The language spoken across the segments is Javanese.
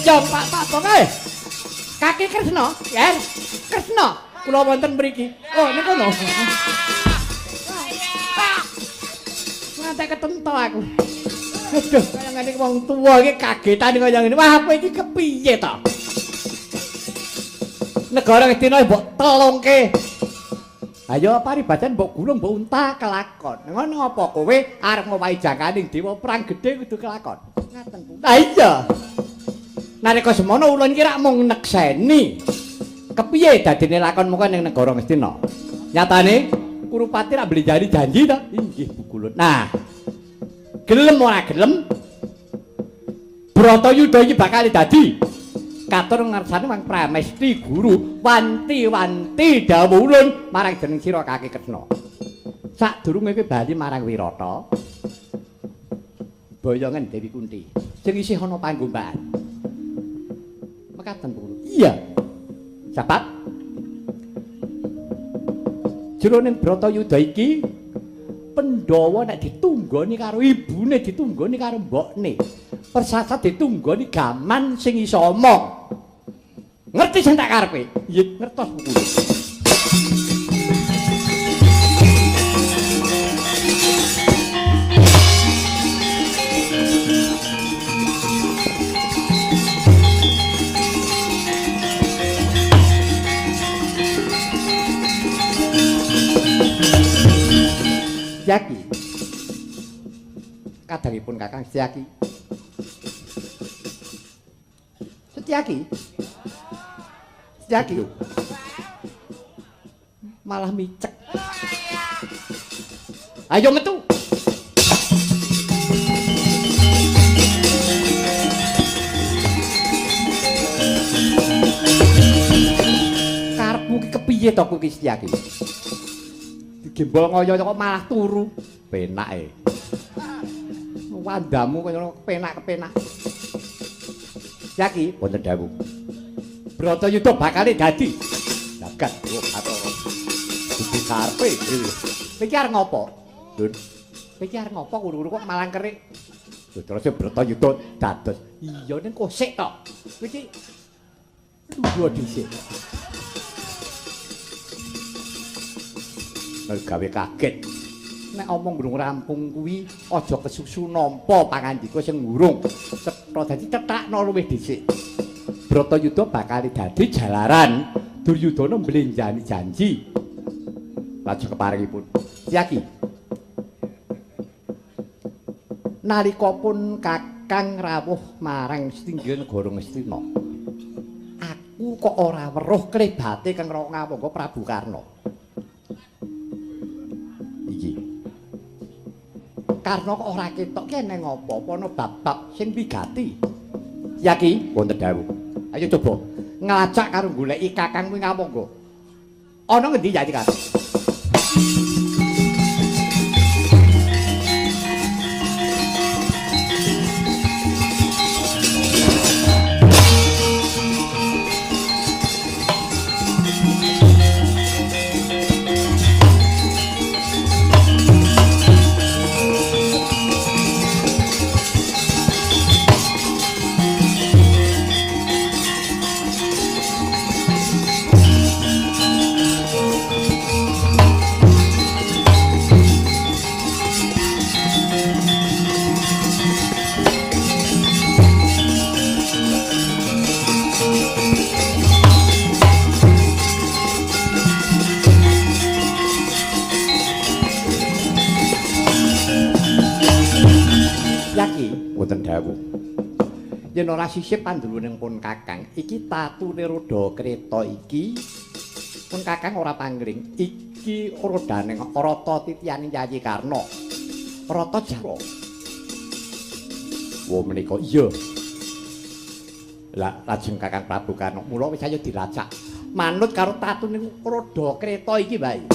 Iya, Pak, Pak, pokoke. Kaki Kresna, yer. Kresna, kula wonten mriki. Oh, niku lho. Ngantek ketento aku. Aduh, kaya ngene wong tuwa iki kagetan kaya ngene. Wah, apa iki kepiye to? Negara Ngastina mbok telungke. Ayo paribadan mbok gulung mbok unta kelakon. Ngono apa kowe arep ngowahi jangkaning dewa perang gedhe kudu kelakon. Ngaten ku. Lah iya. Nalika semono ulun iki rak mung nekseni. Kepiye dadine lakon moko ning negara Ngastina? Nyatane Kurupati rak blenjani janji to? Inggih Bu Kulun. Nah. Gelem ora gelem Bratayuda iki bakal dadi katur ngarsane Wang Pramesti Guru wanti-wanti dawuh ulun marang jeneng sira Kaki Kresna. Sadurunge kowe bali marang Wirata, boyongen Dewi Kunti sing isih ana panggombaan. Mekaten Bu. Iya. Sebab jroning Bratayuda iki Pandhawa nek ditunggoni karo ibune, ditunggoni karo mbokne. Persasat ditunggoni gaman sing iso omong. Ngerti sing tak karepe? Nggih, ngertos Bu. Setyaki. Kadangipun Kakang Setyaki. Setyaki. Setyaki. Malah micek. Ayo metu. Karepmu ki kepiye to kuwi Setyaki? Digembol ngoyo kok malah turu. Penake. Wandamu kaya kepenak-kepenak. Setyaki wonten dawuh. Bratayuda bakale dadi jagat dewa Bathara. Kudu karepe. Iki arep ngopo? Lur. Iki arep ngopo kuru-kuru kok malang kerik. Lho terus Bratayuda dados. Iya ning kosik to. Iki lungguh dhisik. Gawe kaget. Nek omong durung rampung kuwi aja kesusu nampa pangandika sing urung. Cetha dadi cethakno luwih dhisik. Bratayuda bakal dadi jalaran Duryudana mblenjani janji. Lajeng keparengipun Setyaki. Nalika pun Kakang rawuh marang setinggi negara Ngastina, aku kok ora weruh klebate kang ngawangga Prabu Karna. Iki. Karna kok ora ketok ki eneng apa-apa ana bab-bab sing wigati. Setyaki wonten dawuh. Ayo coba nglacak karo goleki kakangmu ngawangga. Ana ngendi ya iki, Kang? Yen ora sisip panduluning pun Kakang, iki tatune roda kreta iki pun Kakang ora pangling. Iki rodane rata titiane Yayi Karna. Rata Jawa. Wo menika iya. Lah lajeng Kakang Prabu Karna mula wis ayo dilacak. Manut karo tatune roda kreta iki wae.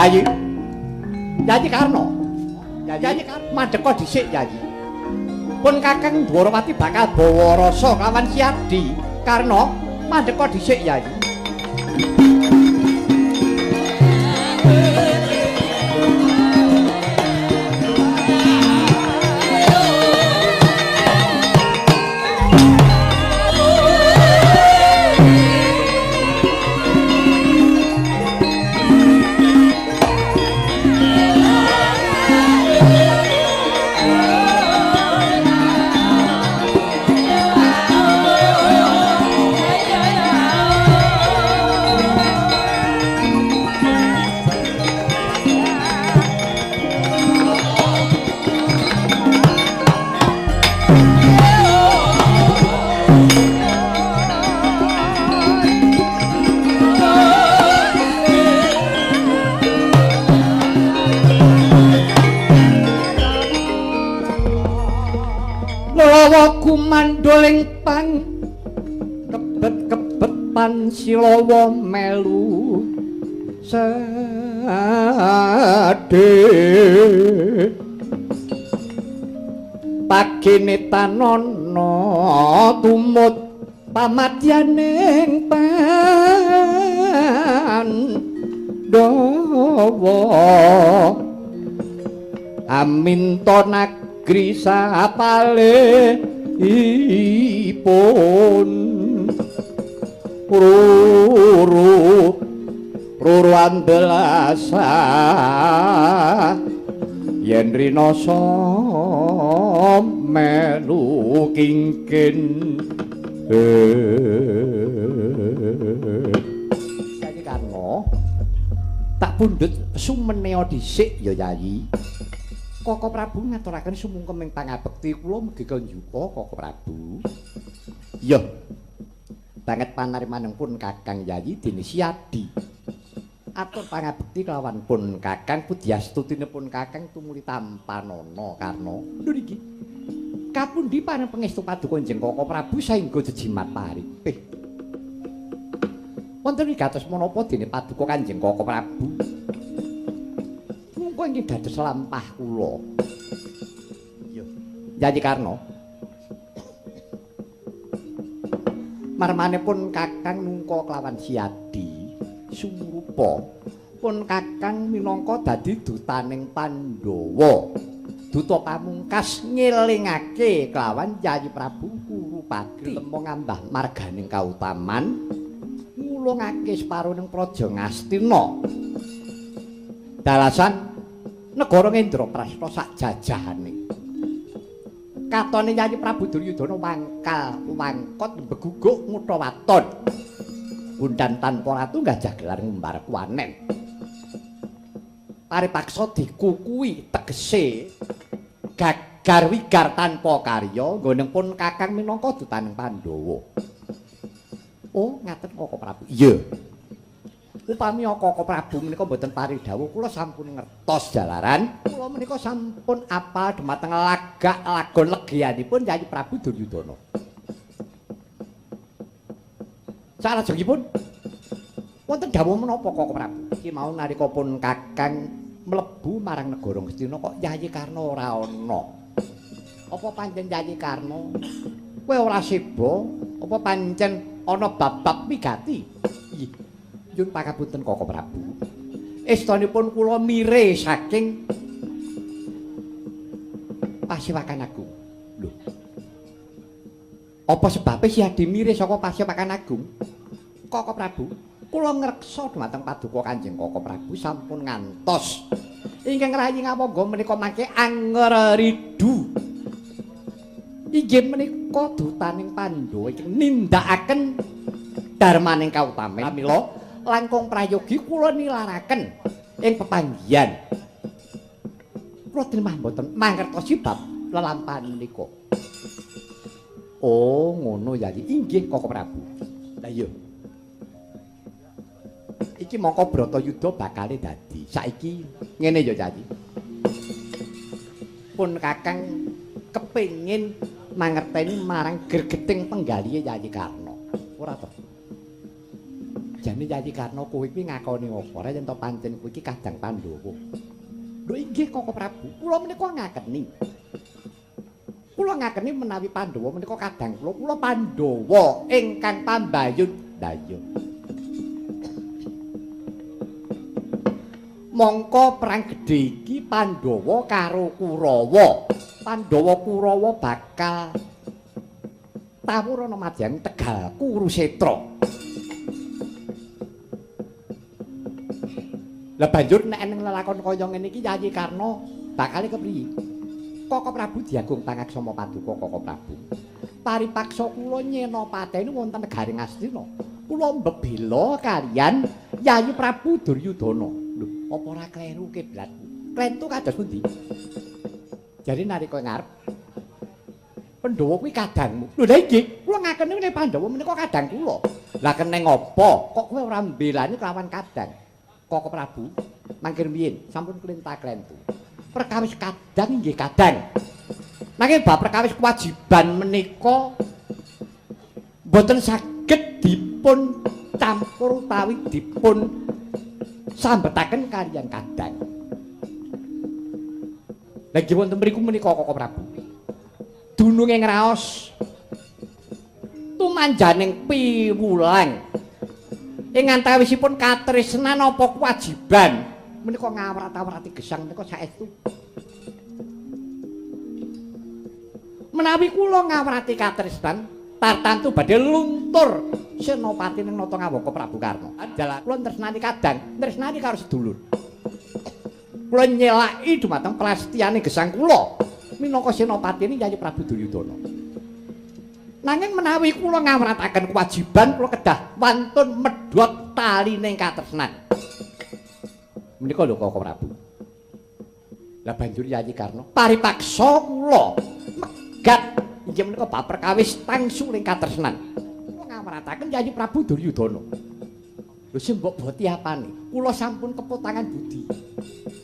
Yayi. Yayi Karna. Yayi Karna mandeka dhisik Yayi. Pun Kakang Dwarawati bakal bawa rasa kawan Siadi. Karna mandeka dhisik Yayi. Kumandoling pang kebet-kebet pan silawa melu sade pagene tanono tumut pamadyaning Pandhawa aminta nagri sapale ipun ruru ruru andelasa yen rinasa melu kingkin. Yayi Karna tak pundhut sumenea dhisik ya Yayi. Koko Prabu ngaturaken sumungkem ing pangabekti kula mugi kanjuka Koko Prabu. Iya. Banget panarimaning pun Kakang Yayi dene Siadi. Atur pangabekti kelawan pun Kakang pudyastutinipun Kakang tumuli tampanana Karna. Lho niki. Kapundi paring pangestu paduka Kanjeng Koko Prabu saengga jejimat paripih. Wonten wigatos menapa dene paduka Kanjeng Koko Prabu? Mongko inggih dados lampah kula. Iya. Yayi Karna. Marmanipun Kakang nungka kelawan Siadi sumurupa pun Kakang minangka dadi dutaning Pandhawa. Duta pamungkas ngelingake kelawan Yayi Prabu Kurupati lemo ngambah marganing kautaman ngulungake separuning praja Ngastina. Dalasan negara Ngendraprasta sak jajahane. Katone Yayi Prabu Duryudana wangkal wangkot beguguk ngutha waton. Bundan tanpa ratu gajah gelar ngumbar kuwanen. Paripaksa dikukuhi tegese gagar wigar tanpa karya nggone pun Kakang minangka dutaning Pandhawa. Oh, ngaten Koko Prabu. Iya. Upami Koko Prabu menika mboten paridhawuh kula sampun ngertos jalaran kula menika sampun apal dhumateng lagak lagon legianipun Yayi Prabu Duryudana. Salajengipun wonten dawuh menapa Koko Prabu? Iki mau nalika pun Kakang mlebu marang negara Ngastina kok Yayi Karna ora ana. Apa pancen Yayi Karna kowe ora seba? Apa pancen ana bab-bab wigati? Nyuwun pangapunten Koko Prabu. Estonipun kula mire saking Pasewakan Agung. Lho. Apa sebabe Siadi mire saka Pasewakan Agung? Koko Prabu, kula ngreksa dhumateng paduka Kanjeng Koko Prabu sampun ngantos. Ingkang rayi ngawangga menika mangke anger ridu. Inggih menika dutaning Pandhawa ingkang nindakaken darmaning kautamen. Pramila langkung prayogi kula nilaraken ing pepanggihan. Kula trimah mboten mangertosi bab lelampahan menika. Oh, ngono Yayi. Inggih Koko Prabu. Lah iya. Iki mongko Bratayuda bakale dadi. Saiki ngene ya Yayi. Pun Kakang kepengin mangerteni marang gregeting penggalihe Yayi Karna. Ora to? Jane Jane Yayi Karna kowe kuwi ngakoni apa ora yen to pancen kowe iki kadang Pandhawa. Lho inggih Koko Prabu, kula menika ngakeni. Kula ngakeni menawi Pandhawa menika kadang kula, kula Pandhawa ingkang pambayun. Lah iya. Mongko perang gedhe iki Pandhawa karo Kurawa. Pandhawa Kurawa bakal tawur ana madyaning Tegal Kurusetra. Lah banjur nek eneng lelakon kaya ngene iki Yayi Karna bakale kepriye? Koko Prabu diagung pangaksama paduka Koko Prabu. Paripaksa kula nyenopateni wonten negari Ngastina. Kula mbebela kaliyan Yayi Prabu Duryudana. Lho, apa ora kleru kiblatku? Klentu kados pundi? Jare nalika ngarep Pandhawa kuwi kadangmu. Lho lha inggih, kula ngakeni nek Pandhawa menika kadang kula. Lah keneng apa? Kok kowe ora mbelani kelawan kadang? Koko Prabu, mangkir miyin sampun klenta-klentu. Perkawis kadang inggih kadang. Nanging bab perkawis kewajiban menika mboten saged dipun campur utawi dipun sambetaken kaliyan kadang. Lah nggih wonten mriku menika Koko Prabu. Dununge ngraos tumanjaning piwulang. Ing antawisipun katresnan apa kewajiban menika ngawrat-awrati gesang menika saestu. Menawi kula ngawrati katresnan tartantu badhe luntur senopati ning Nata Ngawangka Prabu Karna. Dalah kula tresnani kadang, tresnani karo sedulur. Kula nyelaki dumateng prasetyane gesang kula minangka senopatine Yayi Prabu Duryudana. Nanging menawi kula ngawrataken kewajiban kula kedah wantun medhot taline katresnan. Menika lho Koko Prabu. Lah banjur Yayi Karna paripaksa kula megat inggih menika bab perkawis tangsuling katresnan. Kula ngawrataken Yayi Prabu Duryudana. Lho sing mbok boti apane? Kula sampun kepotangan budi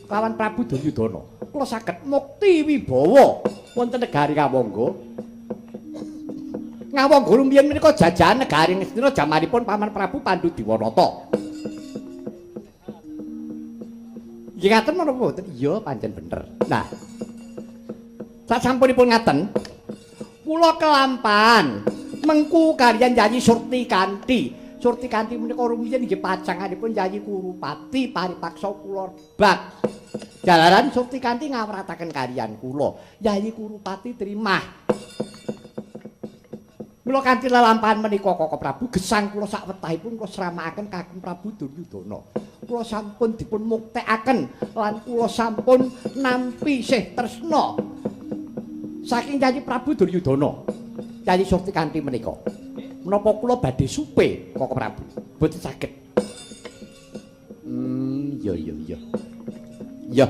kelawan Prabu Duryudana. Kula saged mukti wibawa wonten negari Ngawangga. Ngawangga rumiyin menika jajahan negari Ngastina jamanipun Paman Prabu Pandu Diwanata. Nggih ngaten menapa mboten? Iya pancen bener. Nah, sasampunipun ngaten, kula kelampahan mengku kaliyan Yayi Surti Kanthi. Surti Kanthi menika rumiyin nggih pacanganipun Yayi Kurupati paripaksa kula rebak. Jalaran Surti Kanthi ngawrataken kaliyan kula. Yayi Kurupati trimah. Mula kanthi lelampahan menika Koko Prabu gesang kula sakwetahipun kula sramakaken kagem Prabu Duryudana. Kula sampun dipun muktekaken lan kula sampun nampi sih tresna saking Yayi Prabu Duryudana. Yayi Surti Kanthi menika. Menapa kula badhe supe Koko Prabu? Mboten saged. Iya iya iya. Iya.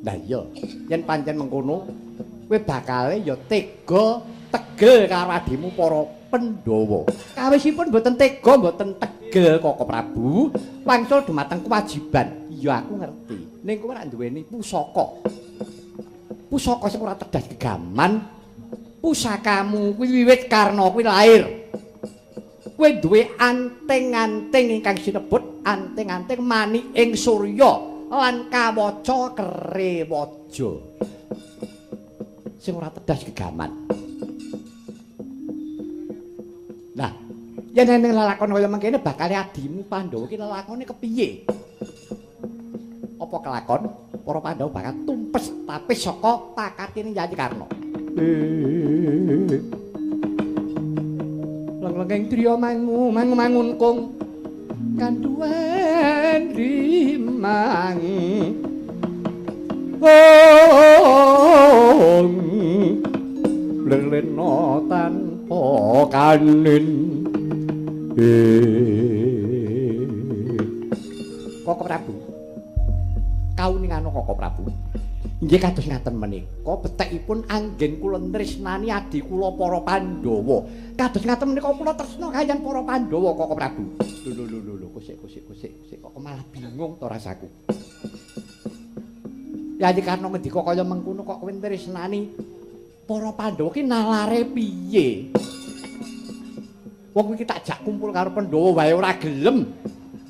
Lah iya, yen pancen mengkono kowe bakale ya tega tegel karo adimu para Pandhawa. Kawisipun mboten tega mboten tegel Koko Prabu, wangsul dumateng kewajiban. Iya aku ngerti. Ning kowe ora duweni pusaka. Pusaka sing ora tedas gegaman. Pusakamu kuwi wiwit Karna kuwi lair. Kowe duwe anting-anting ingkang sinebut anting-anting manik ing surya lan kawaca kerewaja. Sing ora tedas gegaman. Nah, yen eneng lelakon kaya mengkene bakale adimu Pandhawa iki lelakone kepiye? Apa kelakon para Pandhawa bakal tumpes tapis saka pakartine Yayi Karna. Leng-lenging driya mangu mangu mangunkung kanduwen rimang. Oh, lelena tanpa kanin. Koko Prabu, kauningano Koko Prabu. Inggih kados ngaten menika betekipun anggen kula tresnani adi kula para Pandhawa. Kados ngaten menika kula tresna kaliyan para Pandhawa Koko Prabu. Lho lho lho lho, kosik kosik kosik kosik kok malah bingung to rasaku. Yayi Karna ngendika kaya mengkono kok kowe tresnani para Pandhawa ki nalare piye? Wong iki tak jak kumpul karo Pandhawa wae ora gelem.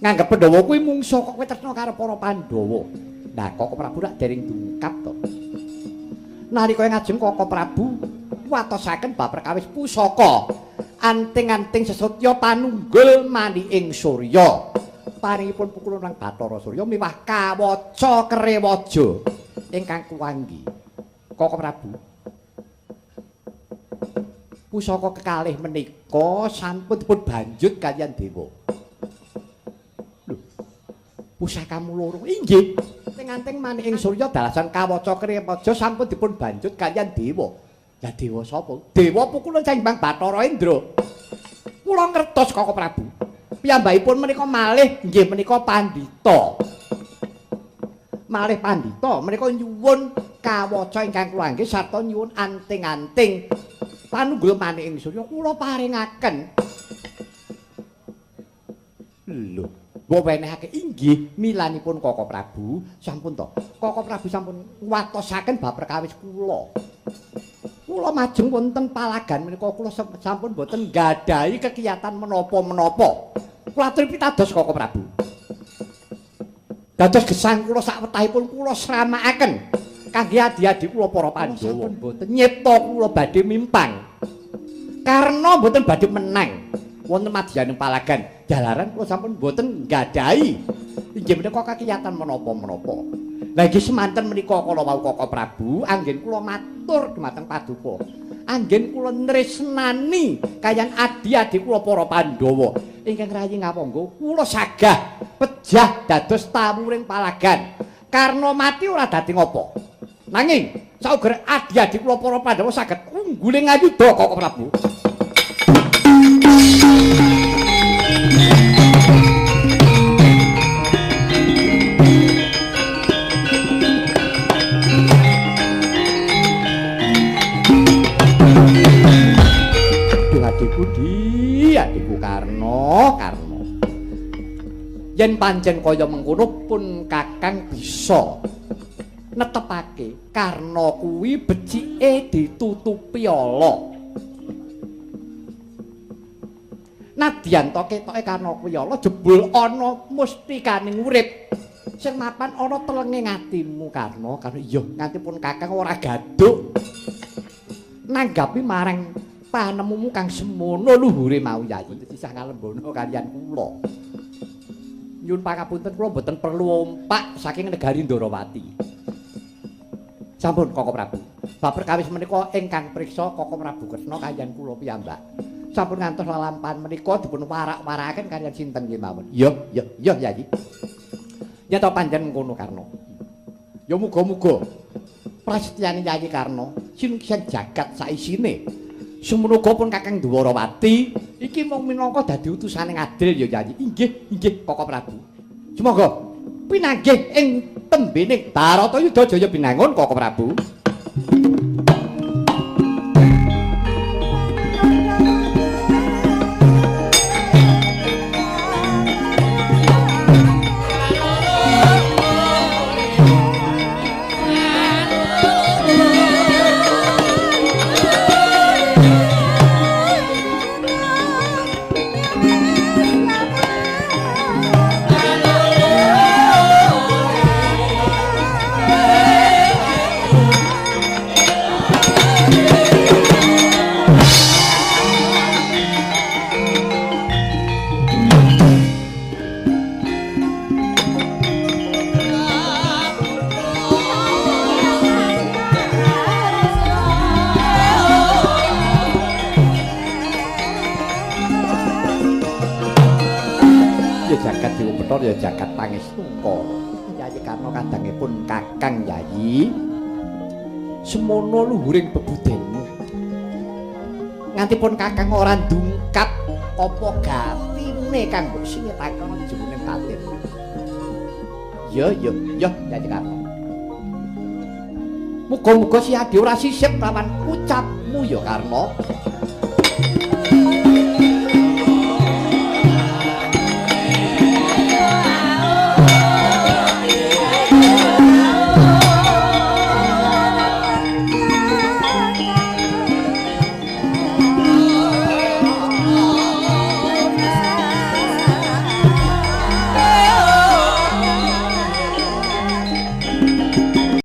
Nganggep Pandhawa kuwi mungsuh kok kowe tresna karo para Pandhawa. Lah Koko Prabu rak dereng dungkap to. Nalika ngajeng Koko Prabu watosaken bab perkawis pusaka anting-anting sesotya panunggul maniking surya. Paringipun pukulun nang Bathara Surya miwah kawaca kerewaja ingkang kuwanggi. Koko Prabu, pusaka kekalih menika sampun dipun banjut kaliyan dewa. Lho, pusakamu loro inggih. Anting-anting maniking surya dalasan kawaca kerewaja sampun dipun banjut kaliyan dewa. Lah dewa sapa? Dewa pukulun Sang Hyang Bathara Indra. Kula ngertos Koko Prabu. Piyambakipun menika malih inggih menika pandhita. Malih pandhita menika nyuwun kawaca ingkang kula angge sarta nyuwun anting-anting panunggul maniking surya kula paringaken. Lho, mbok wenehake inggih milanipun Koko Prabu sampun to. Koko Prabu sampun ngwatosaken bab perkawis kula. Kula majeng wonten palagan menika kula sampun boten nggadahi kekiyatan menapa-menapa. Kula aturi pitados Koko Prabu. Dados gesang kula sakwetahipun kula sramakaken kangge adi-adi kula para Pandhawa. Sampun boten nyipta kula badhe mimpang. Karena boten badhe menang wonten madyaning palagan. Jalaran kula sampun boten nggadahi inggih menika kakiyatan menapa-menapa. Lah iki semanten menika kala wau Koko Prabu anggen kula matur dumateng paduka. Anggen kula nresnani kayan adi-adi kula para Pandhawa ingkang rayi ngawangga kula sagah pejah dados tawuring palagan. Karna mati ora dadi ngapa. Nanging sauger adi-adi kula para Pandhawa saged ungguling ayuda Koko Prabu. Adikku di, adikku Karna, Karna. Yen pancen kaya mengkono pun Kakang bisa netepake Karna kuwi becike ditutupi ala. Nadyan to ketoke Karna kuwi ala jebul ana mustikaning urip sing mapan ana telenge atimu Karna. Karna iya nganti pun Kakang ora gaduk nanggapi marang panemumu kang semono luhure mau Yayi. Sisah ngalembono kaliyan kula. Nyuwun pangapunten kula mboten perlu ompak saking negari Ndorowati. Sampun Koko Prabu. Bab perkawis menika ingkang priksa Koko Prabu Kresna kaliyan kula piyambak. Sampun ngantos lelampahan menika dipun warak-warakaken kaliyan sinten kemawon. Iya, iya, iya Yayi. Yen to pancen ngono Karna. Ya muga-muga prasetyane Yayi Karna sinungsan jagat saisine. Semono pun Kakang Dwarawati iki mung minangka dadi utusane ngadil ya Yayi. Inggih, inggih Koko Prabu. Sumangga pinanggih ing tembene Baratayuda Jaya Binangun Koko Prabu. Ya jagat pangestungka. Yayi Karna kadangipun Kakang Yayi semono luhuring bebudenmu. Nganti pun Kakang ora ndungkap apa gatine kang mbok singetaken jroning batin. Ya ya ya Yayi Karna. Muga-muga si Adi ora sisip lawan ucapmu ya Karna.